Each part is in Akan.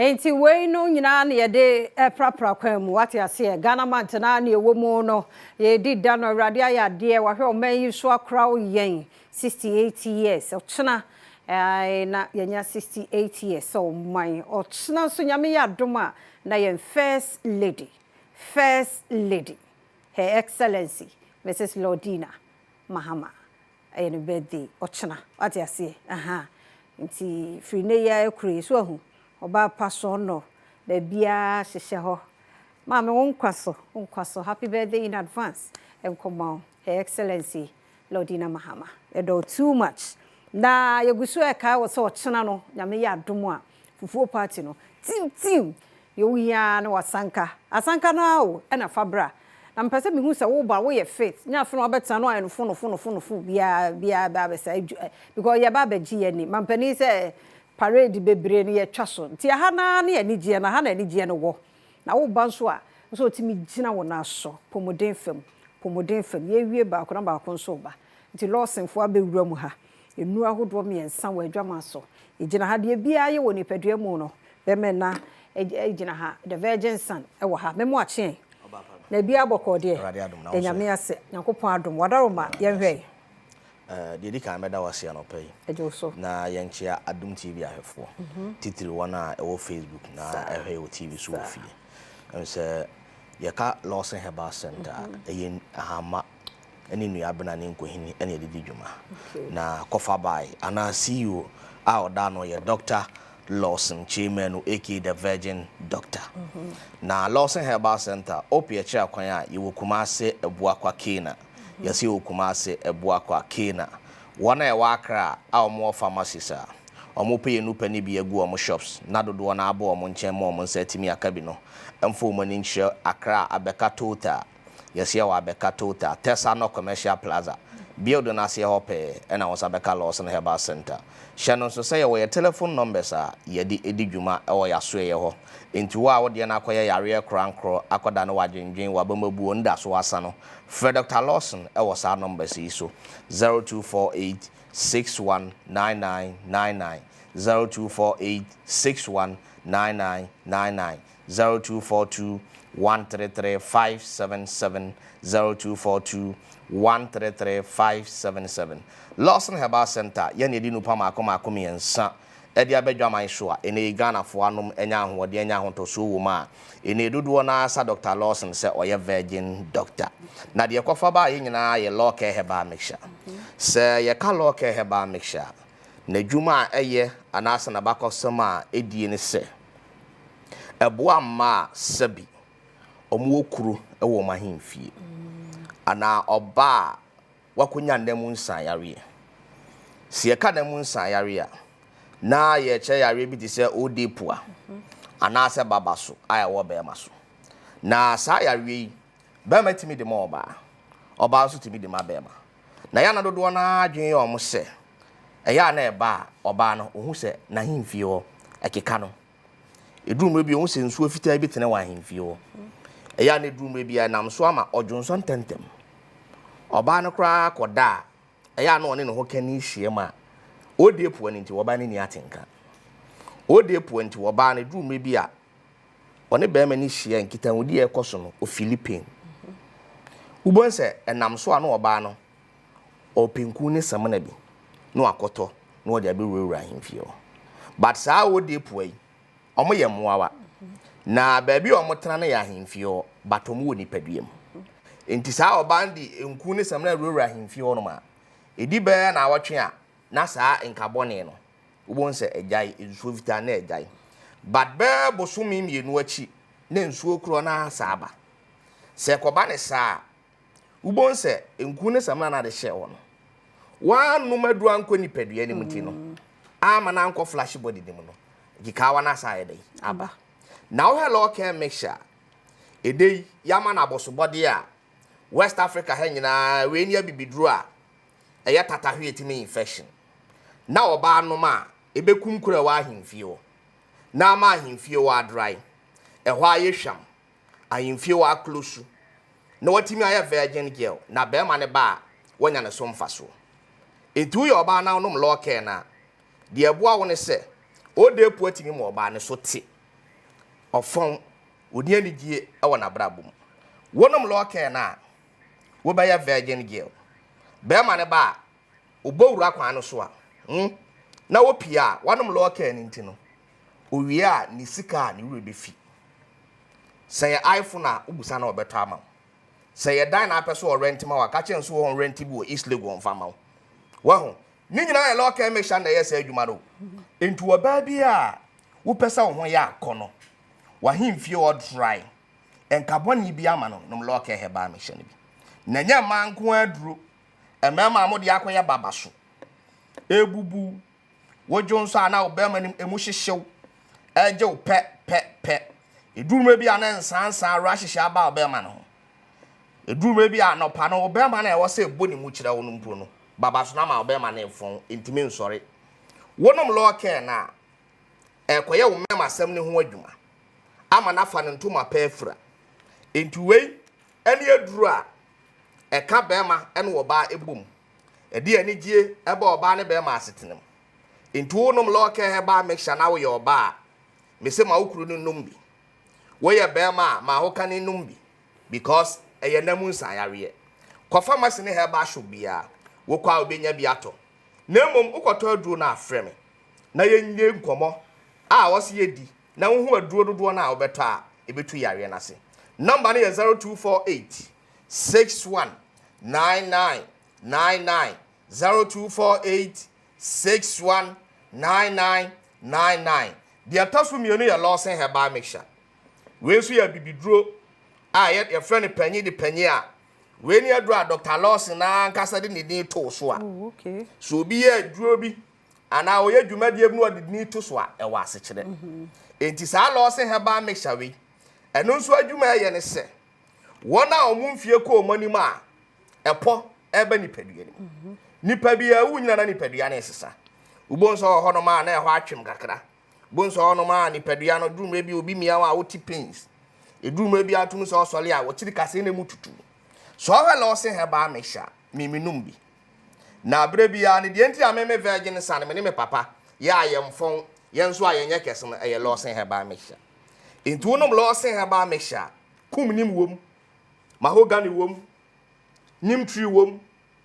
Nti wei no nyinaa na yɛde ɛprapra kwan mu, wate aseɛ. Ghana Month na ne ɛwɔ mu no, yɛdi da no. Awurade ayɛ adeɛ, wahwɛ ɔman yi so akora wo yɛn 68 years. Ɔkyena na yɛnya 68 years sɛ ɔman. Ɔkyena nso, Nyame yɛ adom a, na yɛn First Lady, First Lady, Her Excellency Mrs Lordina Mahama, ɛyɛ no birthday ɔkyena, wate aseɛ. Aha nti firi ne yɛ akuro yi so ahu ɔbaa pa so no, baabiara hyehyɛ hɔ. Maame, wo nkwa so, wo nkwa so. Happy birthday in advance nkɔma wo, Her Excellency Lordina Mahama. Ɛdɔ too much. Na yɛgu so ɛka wɔ sɛ ɔkyena no, Nyame yɛ adom a, fufuo party no tim tim yɛwo na wasanka asanka no a o, ɛna fa bra. Na mpɛ sɛ mehu sɛ woba, woyɛ fit, nyɛ afe no wabɛtena no ayɛ no fo no fo no fo no fo biara biara ba abɛsa adwu, because yɛba abɛgye yɛn ni mampanin sɛ parade bebree no yɛtwa so. Nti aha naa ne anigyeɛ no, aha na anigyeɛ no wɔ. Na woba nso a, nso otumi gyina wo nan so pɔmuden fam, pɔmuden fam. Yɛwie baako na baako nso ba. Nti lɔɔsenfoɔ abɛwura mu ha, nnuro ahodoɔ mmiɛnsa wɔ adwama so. Yɛgyina ha deɛ biara yɛ wɔ nipadua mu no bɛmɛ na gyina ha. The Virgin Son ɛwɔ ha. Mɛmo akyeɛ na ebi abɔkɔ deɛ. Awurade adom na de Nyame ase, Nyankopɔn adom wadaroma, yɛnhwɛ. Deɛ di kan, mɛda wase anɔpa yi. Ɛgye wo so. Na yɛnkyea Adom TV ahwɛfoɔ, titiri wɔn a ɛwɔ Facebook na ɛhwɛ wɔ TV so wɔ fie. Ɛm sɛ yɛka Lawson Herbal Center a, ɛyɛ ahama ne nnuabena ne nkohini ɛne yɛde di dwuma. Na kɔfa bae anaa CEO a ɔda no yɛ Dr Lawson Kyemanu, aka The Virgin Doctor. Na Lawson Herbal Center opi akyerɛ akwan a yɛwɔ Kumase Abuakwa Kena. Yɛsɛ yɛwɔ Kumase Abuakwa Kena. Wɔn a ɛwɔ Accra a wɔwɔ pharmacies a wɔn pɛ yɛn nupa no bi agu wɔn shops na dodoɔ no abɔ wɔn nkyɛn ma wɔn nsa atumi aka bi no, mfa wɔn ani nkyerɛ Accra Abɛka Total. Yɛsɛ yɛwɔ Abɛka Total, Tesano Commercial Plaza building no aseɛ hɔ pɛɛ ɛna wɔn nsa bɛka Lawson Herbal Center. Hyɛ no nso sɛ yɛwɔ yɛ telephone numbers a yɛde edi dwuma ɛwɔ yɛasoɛyɛ hɔ. Nti wo a wodeɛ no akɔyɛ yareɛ korankorɔ akɔda no wadwendwen wabɛmabuo no da so asa no, frɛ Dr Lawson ɛwɔ saa numbers yi so: 0248 619999, 0248 619999, 0242 133577, 0242 133577. Lawson Herbal Center, yɛne yɛde nupa maako maako mmiɛnsa ɛde abɛdwaman so a ɛnɛ yi Ghanafoɔ anom anya ahoɔden, anya ahotɔsoɔ wɔ mu a ɛnɛ dodoɔ no asa Dr Lawson sɛ ɔyɛ Virgin Doctor. Na deɛ kɔfa baa yɛ nyinaa yɛ Law Care Herbal Mixture. Sɛ yɛka Law Care Herbal Mixture a, n'adwuma a ɛyɛ anaasɛ n'abakɔsɛm a ɛdie ne sɛ ɛboa mmaa a sɛbi ɔmo wɔ kuro wɔ ɔmo ahemfie anaa ɔbaa a wakɔnya nna mu nsanyareɛ. Sɛ yɛka nna mu nsanyareɛ a, na yɛkyerɛ yareɛ bi te sɛ odepoa anaasɛ baba so a ɛwɔ bɛrima so. Na saa yareɛ yi, bɛrima tumi de ma ɔbaa, ɔbaa nso tumi de ma bɛrima. Na yɛana dodoɔ no adwene yɛ ɔmo sɛ ɛyɛ a na ɛba a, ɔbaa no ohu sɛ n'ahemfie hɔ ɛkeka no. Ɛduru mmerɛ bi, ohu sɛ nsuo fitaa bi tene wɔ ahemfie hɔ. Ɛyɛ a na ɛduru mmerɛ bi a, ɛnam so ama ɔdwonsɔ ntɛntɛm. Ɔbaa no koraa kɔda a, ɛyɛ a na ɔne ne ho kani hyia mu a ɔdi epoa no nti ɔbaa no ni atenka. Ɔdi epoa nti ɔbaa no duru mmerɛ bi a ɔne bɛrima no hyia, nkitahodi a ɛkɔ so no, ɔfeel pain. Wobɛhu sɛ ɛnam so a na ɔbaa no ɔpɛ nku ne samina bi na wakɔtɔ na ɔde abɛwurawura ahemfie hɔ. But saa ɔdi epoa yi, ɔmo yɛ mmoawa na baabi a ɔmo tena no yɛ ahemfie hɔ, but ɔmo wɔ nipadua mu. Nti saa ɔbaa no de nku ne samina wurawura ahemfie hɔ nom a, ɛdi bɛyɛ na awɔtwe a, na saa nkabɔne no, wobɛhu sɛ agyae, nsuo fitaa na agyae. But bɛɛ bosome 2 akyi na nsuo korɔ no asa aba. Sɛ ɛkɔba ne saa a, wobɛhu sɛ nku ne samina no ade hyɛ hɔ no, wanom aduru ankɔ nipadua no mu ti no ama no ankɔ flush body no mu no, kikaawa no asa ayɛ dɛn aba. Na wohwɛ Law Care Mixture a ɛdɛ yi yɛama no abɔsobɔdeɛ a West Africa ha nyinaa, wei ne abibiduro a ɛyɛ tatahwe, ɛtumi infection na ɔbaa nom a ɛbɛkum kora ɛwɔ ahemfie hɔ na ama ahemfie hɔ adry, ɛhɔ ayɛ hwam, ahemfie hɔ aclose na watumi ayɛ virgin girl na bɛrima ne ba a wanya ne so mfasoɔ. Nti woyɛ ɔbaa na wonom Law Care no a, deɛ ɛboa wo ne sɛ ɔde epu atumi ma ɔbaa ne so te. Ɔfɔn, ɔnni anigyie wɔ n'abrabɔ mu. Wonom Lɔɔkɛɛ no a, wobɛyɛ virgin girl. Bɛrima no ba a, ɔbɔ wura kwan no so a, hmm, na wopie a, woanom Lɔɔkɛɛ no nti no, owie a, ne sika a ne werɛ bɛfi. Sɛ ɛyɛ iPhone a, wobisa no a ɔbɛtɔ ama wo. Sɛ ɛyɛ dan na apɛ sɛ ɔrɛnte ma wo a, ka kyerɛ no sɛ ɔnrɛnte bi wɔ East Legon mfa mma wo. Wahu? Ne nyinaa yɛ Lɔɔkɛɛ mixture na ɛyɛ saa adwuma no o. Enti ɔbaa bi a wopɛ sɛ wo ho yɛ akɔnnɔ, w'ahemfie hɔ dry, nka bɔne bi ama no, nom Lɔɔkɛɛ herbal mixture no bi. Na ɛnyɛ mmaa nko ara aduro, mmarima a mode akɔyɛ baba so, ɛrebubu, wodwo nso a na wo barima no emu hyehyew, ɛregye wo pɛ pɛ pɛ. Ɛduru mmerɛ bi a na nsansan rashes aba wo barima no ho. Ɛduru mmerɛ bi a anɔpa no wo barima no a ɛwɔ sɛ ɛbɔ ne mu kyerɛ wo no mpo no, baba so no ama wo barima no refɔn, ɛntumi nsɔre. Wonom Lɔɔkɛɛ no a, ɛrekɔyɛ wo mmarima asɛm no ho adwuma ama no afa ne ntoma pa afira. Enti wei ne aduro a ɛka barima ne ɔbaa bom. Ɛde anigyie ba ɔbaa ne barima asetena mu. Enti wonom Lɔɔkɛɛ Herbal Mixture na woyɛ ɔbaa a, mese ma wo kunu no nnom bi. Woyɛ barima a, ma ahokane nnom bi because ɛyɛ nna mu nsaeyareɛ. Kɔ pharmacy ne herbal shop biara, wokɔ a wobɛnya bi atɔ. Na mmom wokɔtɔ aduro no a, frɛ me na yɛnnie nkɔmmɔ a ɛwɔ sɛ yɛdi na wohu aduro dodoɔ no a wobɛtɔ a ɛbɛtu yareɛ no ase. Number no yɛ 0248 61 99 99, 0248 61 99 99. Deɛ ɛtɔ so mmienu yɛ Lawson Herbal Mixture. Wei nso yɛ abibiduro a yɛfrɛ no panyin de panyin a wei ne aduro a Dr. Lawson ankasa de ne din too so a. Oh, okay. So obi yɛ aduro bi anaa ɔyɛ dwumadie bi na ɔde din to so a, ɛwɔ asekyerɛ. Enti saa Lawson Herbal Mixture wei, ɛno nso adwuma ɛyɛ ne sɛ, wɔn a wɔn mfie kɔ wɔn anim a ɛpɔ ɛba nipadua no mu. Nipa bi a wonyina na nipadua no resesa. Wobɛhu sɛ wɔ hɔnom a na ɛhɔ atwem kakra. Wobɛhu sɛ hɔnom a nipadua no duru mmerɛ bi obi mia wo a wote pains. Ɛduru mmerɛ bi atom sɛ ɔsɔre a wɔkyiri kaseɛ na mu tutu. Sɛ ɔhwɛ Lawson Herbal Mixture, me menom bi. Na berɛ biara no deɛ nti a me me virgin son me ne me papa yɛ a yɛmfɔn, yɛn nso a yɛnyɛ kɛse no ɛyɛ Lawson Herbal Mixture. Nti wonom Lawson Herbal Mixture a, kum nim wom, mahogany wom, neem tree wom,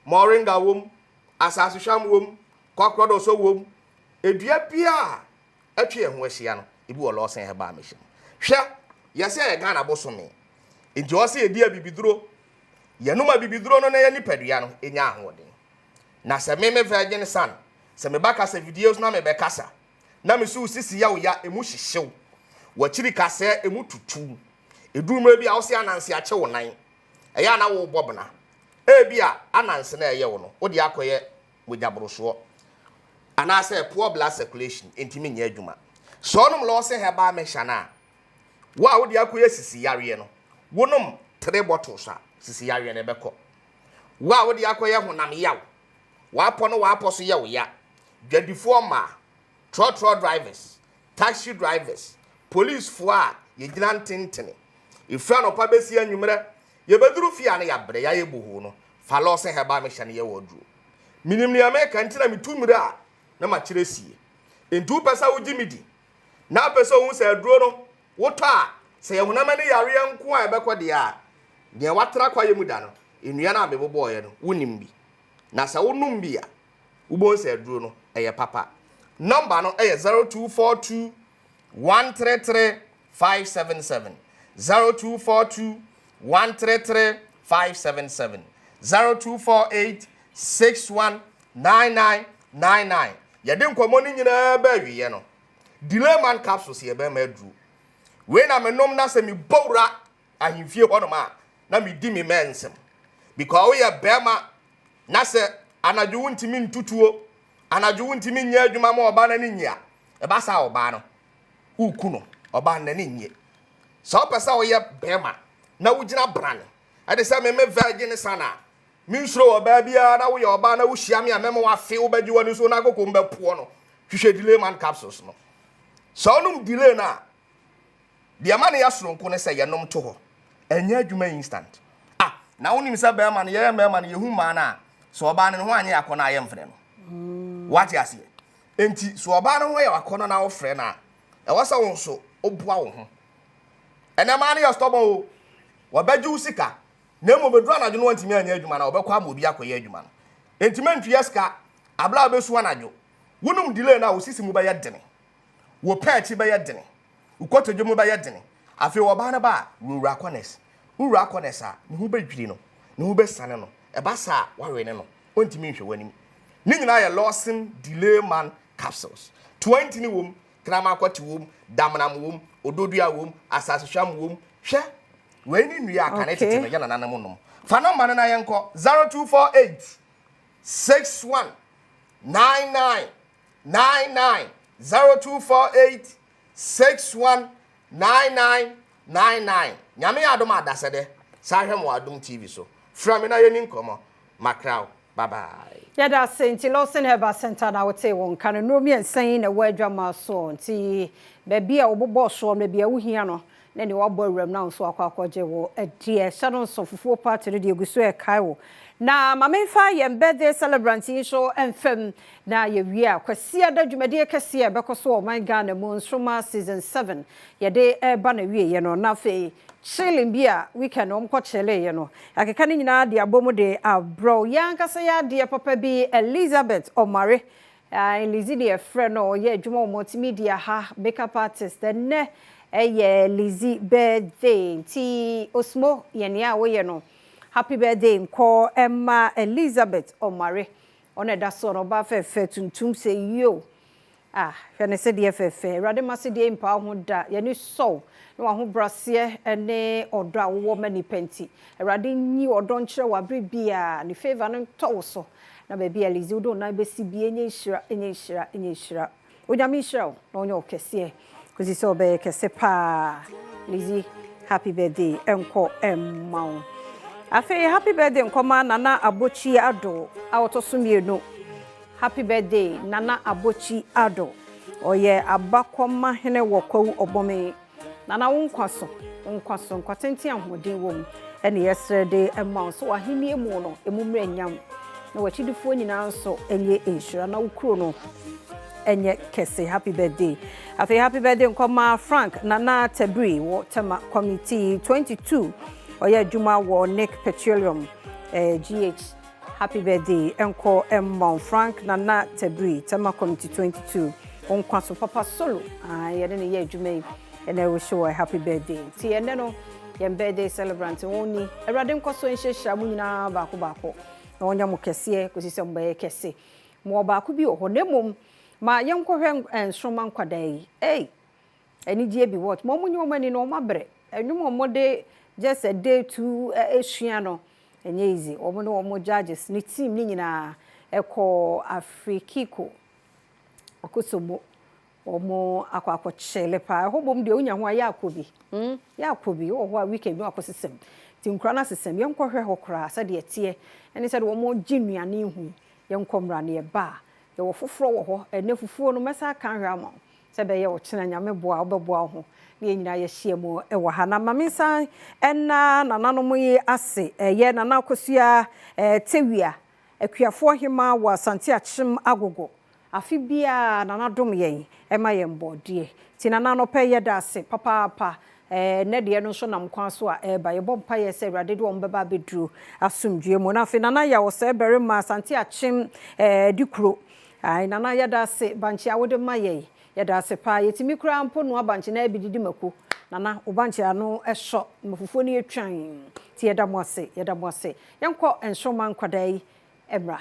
moringa wom, asasehwam wom, kɔkrɔdɔsɔ wom, edua biara a atwa yɛn ho ahyia no, ebi wɔ Lawson Herbal Mixture mu. Hwɛ, yɛsɛ yɛ Ghana bosome, nti ɔwɔ sɛ yɛdi abibiduro. Yɛnom abibiduro no na yɛn nipadua no nya ahoɔden. Na sɛ me me virgin son, sɛ meba kasa video so na mebɛkasa, na me so wo sisi yɛ wo ya, emu hyehye wo, w'akyiri kasɛɛ emu tutu wo, eduru mmerɛ bi a wo se ananse akye wo nan, ɛyɛ a na worebɔ bena. Ebia ananse no a ɛyɛ wo no, wode akɔyɛ mogyaborosoɔ anaasɛ poor blood circulation ntumi nyɛ adwuma. Sɛ wonom Lawson Herbal Mixture no a, wo a wode akɔyɛ sisi yareɛ no, wonom three bottles a, sisi yareɛ no ɛbɛkɔ. Wo a wode akɔyɛ honam yaw, w'apɔ no w'apɔ so yɛ wo ya, dwadifoɔ mmaa, trɔtrɔ drivers, taxi drivers, policefoɔ a yɛgyina ntentene, ɛfiri anɔpa bɛsi anwummerɛ, yɛbɛduru fie a na yɛabrɛ, yɛayɛ bohoo no, fa Lawson Herbal Mixture no yɛ w'aduro. Menim nea meka nti na metu mmire a na makyerɛ sie. Enti wopɛ sɛ wogye me di na wopɛ sɛ wohu sɛ aduro no wotɔ a, sɛ yɛ honam ani yareɛ nko a ɛbɛkɔ deɛ a, deɛ woatra kwaeɛ mu da no, nnua no a mebobɔeɛ no, wonim bi. Na sɛ wonom bi a, wobɛhu sɛ aduro no, ɛyɛ papa. Nɔmba no yɛ 0242 133 577, 0242 133 577, 0248 61 9999. Yɛde nkɔmmɔ no nyinaa ba awieɛ no, Delayman capsules yɛ bɛrima aduro. Wei na menom na sɛ mebɔ wura ahemfie hɔnom a, na medi me mɛ nsɛm. Because woyɛ bɛrima na sɛ anadwo wontumi ntutuo, anadwo wontumi nyɛ adwuma ma ɔbaa no ani nye a, ɛba saa ɔbaa no, woku no, ɔbaa no n'ani nye. Sɛ wopɛ sɛ woyɛ bɛrima na wogyina brane, ɛde sɛ me me virgin son a, mensuro ɔbaa biara na woyɛ ɔbaa na wohyia me a mɛma wafe wobɛgye w'ani so na akoko mbɛpoɔ no, hwehwɛ delay man capsules no. Sɛ wonom delay no a, deɛ ɛma no yɛ soronko ne sɛ yɛnom to hɔ. Ɛnyɛ adwuma instant. Ah, na wonim sɛ bɛrima no, yɛyɛ mmarima no, yɛhu mmaa no a, sɛ ɔbaa no ne ho anyɛ akɔnnɔ a yɛmfrɛ no. Wate aseɛ? Enti sɛ ɔbaa no ho yɛ akɔnnɔ na wofrɛ no a, ɛwɔ sɛ wo nso woboa wo ho. Ɛnɛ mmaa no yɛ stubborn o. Wɔbɛgye wo sika, na mmom ɛduru anadwo no wantumi anyɛ adwuma no a, wɔbɛkɔ ama obi akɔyɛ adwuma no. Enti mantua sika, abere a wobɛsu anadwo. Wonom delay no a, wo sisi mu bɛyɛ dene. Wo pɛɛkyi bɛyɛ dene. Wo kotodwe mu bɛyɛ dene. Afei ɔbaa no ba a, wurawura corners. Wowura corners a, ne ho bɛdwiri no, ne ho bɛsiane no. Ɛba saa a, woawene no. Ɔntumi nhwɛ w'anim. Ne nyinaa yɛ Lawson Delay Man Capsules. 20 ne wom, kraman-akɔte wom, damnam wom, ododua wom, asasehwam wom. Hwɛ, wei ne nnua a kane tete no yɛ nananom nom. Fa nɔmba no na yɛnkɔ, 0248 61 99 99 0248 61 99 99. Nyame yɛ adom a dasɛdɛ, saa hwɛ me wɔ Adom TV so. Frɛ me na yɛni nkɔmmɔ. Makra wo. Bye bye. Yɛda ase nti Lawson Herbal Centre na wotee wo nka no. Nnuro mmiɛnsa yi na ɛwɔ adwammaa soɔ nti baabi a wɔbobɔɔ soɔ no baabi a wohia no na nea wabɔ awuram na wo nso wakɔ akɔgye wo deɛ. Hyɛ no nso fufuo party no deɛ ɛgu so ɛrekae wo. Na ma memfa yɛn birthday celebrant yi nso mfam na yɛwie a Kwasiada dwumadie kɛseɛ a ɛbɛkɔ so wɔ ɔman Ghana mu Nsoromma Season 7 yɛde reba n'awieɛ no na afei Chilling bi a weekend no wɔkɔ chilleeɛ no, yɛakeka ne nyinaa de abɔ mu de abrɛ wo. Yɛn ankasa yɛn adeɛ papa bi, Elizabeth Omare, ae, Lizzy ne yɛfrɛ no, ɔyɛ adwuma wɔ multimedia ha, makeup artist. Ɛnnɛ ɛyɛ Lizzy birthday, nti Osmo, yɛ nea woyɛ no. Happy birthday nkɔ mma Elizabeth Omare, ɔno ɛda soɔ no, ɔbaa fɛɛfɛ tuntum sɛ yoo. Ah, hwɛ ne sedeɛ fɛfɛ. Awurade mma sedeɛ yi mpa wo ho da. Yɛn ani sɔ wo ne w'ahobraseɛ ne ɔdɔ a wowɔ ma nnipa nti. Awurade nyi ɔdɔ nkyerɛ wo abere biara. Ne favour no ntɔ wo so. Na baabi a Lizzie wode wo nan bɛsi biara ɛnyɛ nhyira, ɛnyɛ nhyira, ɛnyɛ nhyira. Onyame nhyira wo na ɔnyɛ wo kɛseɛ kɔsi sɛ ɔbɛyɛ kɛse paa. Lizzie, happy birthday nkɔ mma wo. Afei happy birthday nkɔma Nana Abokyi Addo a ɔtɔ so mmienu. Happy birthday Nana Abokyi Addo ɔyɛ abakɔma hene wɔ Kwawu Ɔbɔme Nana wo nkwa so wo nkwa so nkwa tenten ahoɔden wɔ mu ɛne yɛsrɛ de ma wo sɛ w'ahennie mu no ɛmu mmerɛ nyam na w'akyidifoɔ nyinaa nso ɛnyɛ nhyira na wo kuro no ɛnyɛ kɛse happy birthday afei happy birthday nkɔma Frank Nana Tabiri wɔ Tema Committee 22 ɔyɛ adwuma wɔ Nick Petroleum eh, GH Happy birthday nkɔ mma wo Frank Nana Tabiri Tema Committee 22 wo nkwa so papa solo aah yɛne no yɛ adwuma yi ɛnɛ wish wo a happy birthday nti ɛnɛ no yɛn birthday celebrant wɔn ni Awurade nkɔ so nhyirahyira mo nyinaa baako baako na ɔnyɛ mo kɛseɛ kɔsi sɛ mobɛyɛ kɛse mowɔ baako bi wɔ hɔ na mmom ma yɛnkɔhwɛ nsoromma nkwadaa yi ei Anigyeɛ bi what ma ɔmo nye ɔmo ani no ɔmo abrɛ ɛnwom a ɔmo de just a day two sua no ɛnyɛ easy ɔmo ne ɔmo judges ne team ne nyinaa ɛkɔ Afrikiko Akosombo ɔmo akɔ akɔ kyele paa ɛhɔ bom deɛ wonya ho a yɛ akɔ bi hmm yɛ akɔ bi wowɔ hɔ a weekend bi wakɔ sesam nti nkura no asesam yɛnkɔ hwɛ hɔ koraa sɛdeɛ ɛteɛ ɛne sɛdeɛ ɔmo gye nnuane hu yɛnkɔ mmra ne yɛba a yɛwɔ foforɔ wɔ hɔ ɛnɛ fufuo no mɛsa aka ahwɛ ama wo Sɛ ɛbɛyɛ ɔkyena Nyame boa a wobɛboa wo ho na yɛn nyinaa yɛahyia mu wɔ ha. Na ma mensan nna nananom yi ase, ɛyɛ Nana Akosua Tewia, Akuafoɔ Hemaa wɔ Asante Akyem Agogo. Afe biara Nana dom yɛn ma yɛn bɔɔdeɛ. Nti Nana anɔpa yi yɛda ase papaapa. Ɛnnɛ deɛ no nso nam kwan so a ɛreba. Yɛbɔ mpaeɛ sɛ Awurade de wɔn bɛba abɛduru asomdwoeɛ mu. Na afei Nana Yaw Ɔsɛe Barima, Asante Akyem Adikuro. Ae Nana yɛda ase bankye a wode ma yɛn yɛda ase paa yɛtumi koraa mpo noa bankye na bi didi mako Nana wo bankye ano sɔ ma fufuo no yɛ twann nti yɛda mo ase yɛda mo ase yɛnkɔ nsoroma nkwadaa yi mmra.